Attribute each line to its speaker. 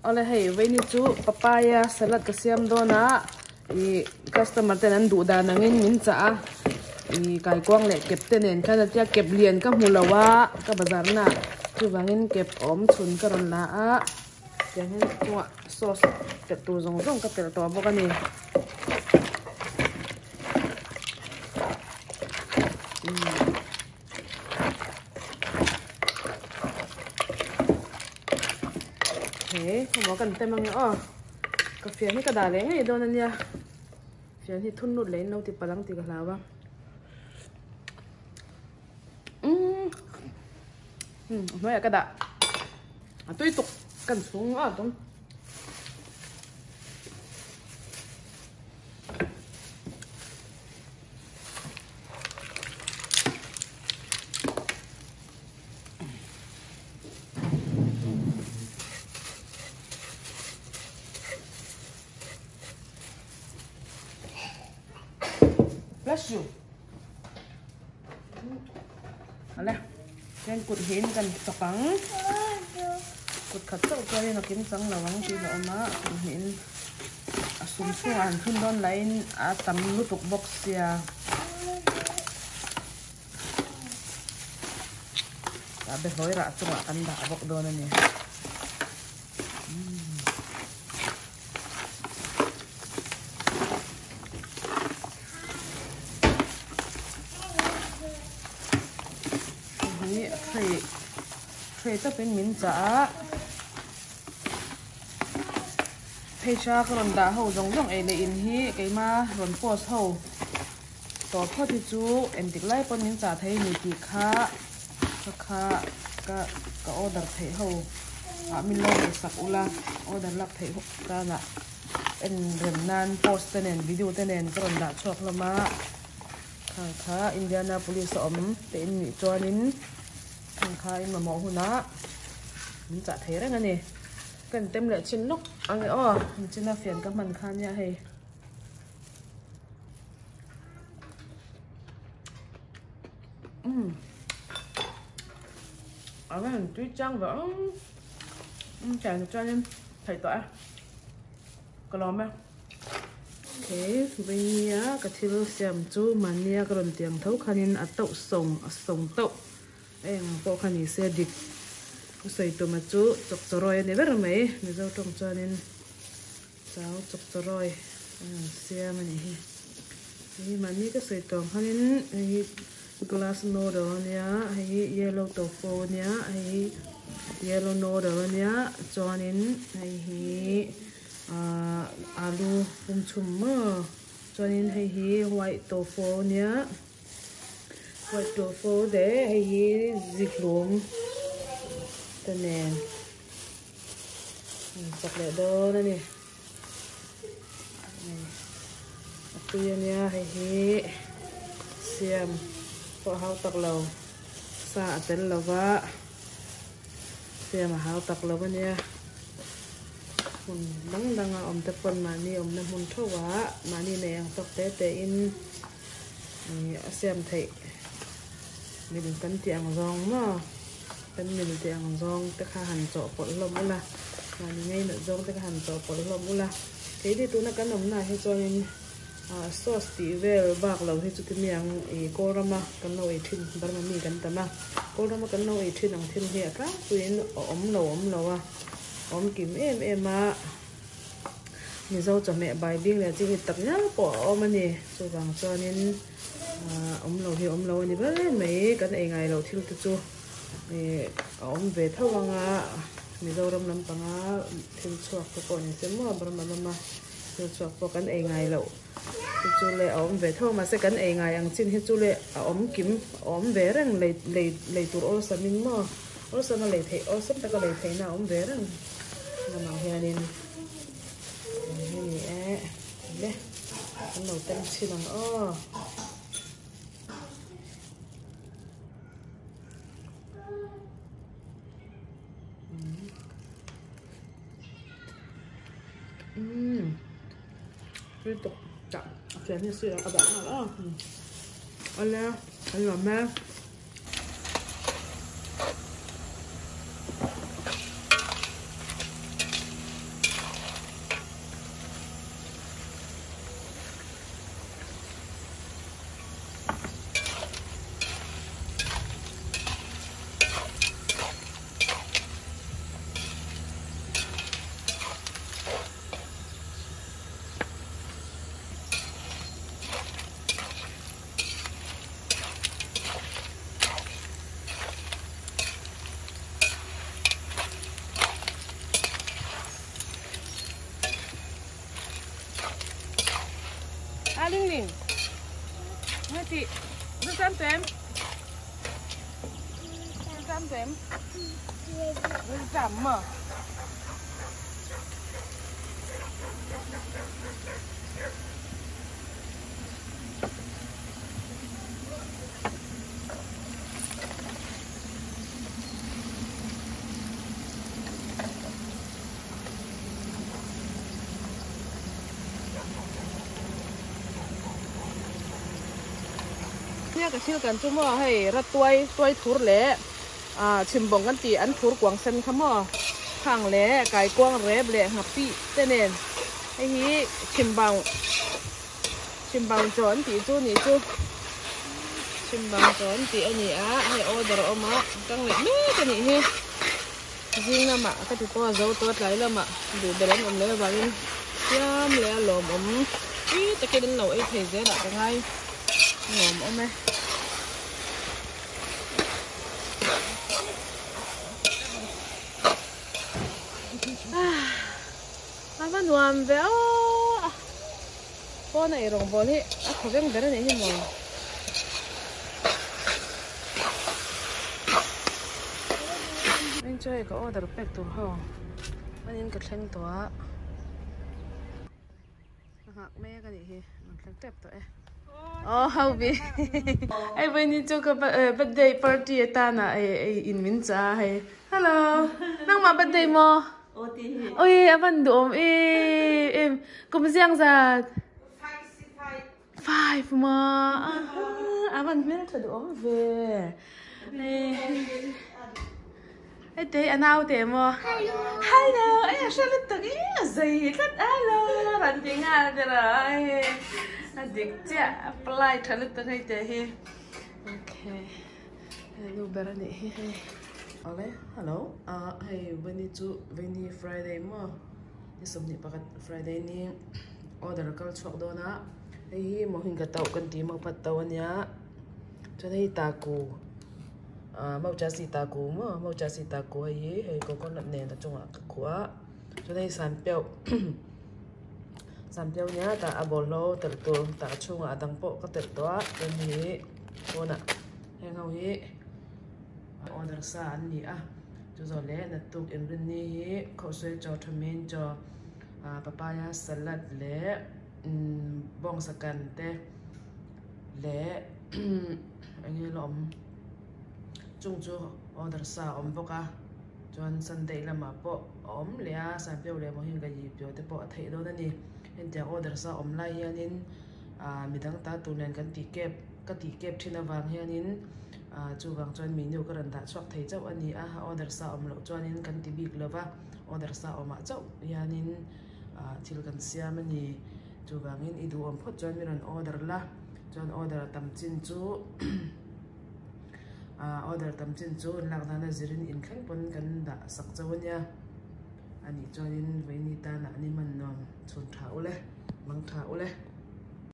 Speaker 1: Awle hei vaini chu papaya salad ka siam dawn a ih customer ten an duh dan angin min chah a ih kaikuang leh kep te nen khan a tia kep lian ka hmu lo a ka bazar naah chuvangin kep awm chhun ka rawn la a tiang hian a chungah sauce telh tur zawng zawng ka telh tawh bawk a ni. He khawmaw kan tem ange aw ka fian hi ka dah leh ngei dawn ania fian hi thun lut leh in lo ti palh ang tih ka hlau a umm a hnuaiah ka dah a tui tuk kan chhung a tum. Bless you. Ale, chen kut hin kan chawk ang. Kut khat chauh chuanin a kim chang lo ang tih a awm a, kut hnihin. A sum chhungah han thun dawn lahin a tam lutuk bawk sia. Tah behlawi rah chungah kan dah bawk dawn a ni. Hei hi tray tray tawpin min chah a. Phecha ka rawn dah ho zawng zawng ei leh in hi keima rawn post ho tawh phawt hi chu engtik lai pawn min chah thei ni tih kha ka kha ka ka order theih ho ah min lo ngaihsak ula order lak theih ho tanah en rem nan post te nen video te nen ka rawn dah chhuak hlawm a khang kha Indianapolis a awm te in nih chuanin khang kha in mamawh hunah min chah thei reng a ni. Kan tem leh chin lawk ang e aw nichina fian ka hman kha nia hei. Umm a va han tui chang ve ang umm tiang chuanin theih tawh e ka lawm e. Okay veinia ka thil siam chu mahnia ka rawn tiang tho khanin a tauh sawng a sawng tauh. Eng pawh kha ni se dik ka sawi tuma chu chawkchawrawi a ni ber mai Mizo tawng chuanin chau chawkchawrawi a rawn siam a nih hi. Hei hi mahni ka sawi tawng khanin hei hi glass noodle a nia hei hi yellow tofu a nia hei hi yellow noodle a nia chuanin hei hi ahh alu pum chhum maw chuanin hei hi white tofu a nia. White tofu te hei hi zikhlum te nen an chak leh dawn a ni a tui a nia hei hi siam pawh a hau tak lo sa a tel lo va siam a hau tak lo a nia hmun dang dang a awm te pawn mahni awmna hmun theuh ah mahni nei ang tawk te te in. Ih a siam theih mil kan tih ang zawng maw kan mil tih ang zawng te kha han chawhpawlh hlawm ula mahni ngainat zawng te kha han chawhpawlh hlawm ula keini tuna kan awmna ah hi chuanin ah sauce tih vel bak lo hi chuti mi ang ih kawlrama kan lo ei thin Burma mi kan tam a kawlrama kan lo ei thin ang thil hi a tlangpuiin a awm lo awm lo a awm kim em em a. Mizo chawhmeh bai bing leh chi hi tak ngial pawh a awm a ni. Chuvang chuanin aah awm lo hi awm lo a ni ber mai. Kan ei ngai loh thil te chu ih a awm ve tho ang a, Mizoram lampanga thil chhuak te pawh ni se maw Burma lama thil chhuak pawh kan ei ngai loh te chu le a awm ve tho a mahse kan ei ngai ang chin hi chu le a awm kim a awm ve reng lei lei lei tur awlsamin maw awlsama lei theih awlsam taka lei theihna a awm ve reng. Lamah hianin eng hi ni e le an lo tem chhin ang aw. Umm tui tuk tah a fian hi sirah ka dah nghal a awle an nuam e. Lingling nge ti rilṭam tawh em rilṭam tawh em rilṭam maw. Nia ka thil kan chu maw hei rat tuai tuai thur leh ah chhimbawng kan tih an thur kuang sen kha maw khang leh kaikuang rep leh nghapih te nen hei hi chhimbang chhimbang chaw an tih chu nih chu chhimbang chaw an tih a ni a hei order a awm a kang leh mek a nih hi. Zing lamah ka ti pawh a zo tawh a, tlai lamah duh ber an awm leh avangin siam leh a lawmawm tui takin an lo ei thei zel ah ka ngai lawmawm e. A va nuam ve aw pawn a eirawng bawl hi a thaw veng ber a nih hi maw. Enjoy ka order pek tur ho anin ka thleng tawh a ka nghak mek a nih hi an thleng tep tawh e aw ho bi hei vawiin chu ka birthday party atana in min chah a hei hello nangmah birthday maw. Ui a van duhawm em em kum ziang zat five ma a van hmel tha duhawm ve hei te a nau te maw hello ei a hre lutuk i a zei tlat hello rawn ti nghal te rawh hei a dik chiah a apply tha lutuk hei te hi okay. Hei nu ber a nih hi hei. Awle hello ah hei Veni chu Veni Friday maw ni 21 Friday ni order kal chhuak dawn a hei hi mohinga tauh kan tih maw pat tauh a nia chuan hei taku ah mauchasi taku maw mauchasi taku hei hi hei coconut nen a chungah ka khuh a chuan hei sanpiau sanpiau nia tah a bawlhlo telh tur tah a chhungah a dang pawh ka telh tawh a chuan hei hi pawnah. Heng ho hi order sa an ni a, chu zawh leh naktuk inrinni hi khawhsuai chaw thamin chaw papaya salad leh bawngsa kan te leh eng nge la awm chung chu order sa a awm bawk a chuan sunday lamah pawh a awm leh a sanpiau leh maw heng ka yipio te pawh a theih dawn a ni hetiang order sa awm lai hianin midang ta tur nen kan tih kep. Ka tih kep thin avang hianin chuvang chuan menu ka rawn dah chhuak thei chauh a ni a, order sa awm loh chuanin kan ti bik lo va, order sa awmah chauh hianin thil kan siam a ni. Chuvangin i duhawm phawt chuan mi rawn order la, chuan order a tam chin chu order tam chin chu lak dana zirin inthleng pawn kan dah sak chauh a nia. Anih chuanin vawiini tanah ni hman nuam chhun tha ule, mang tha ule.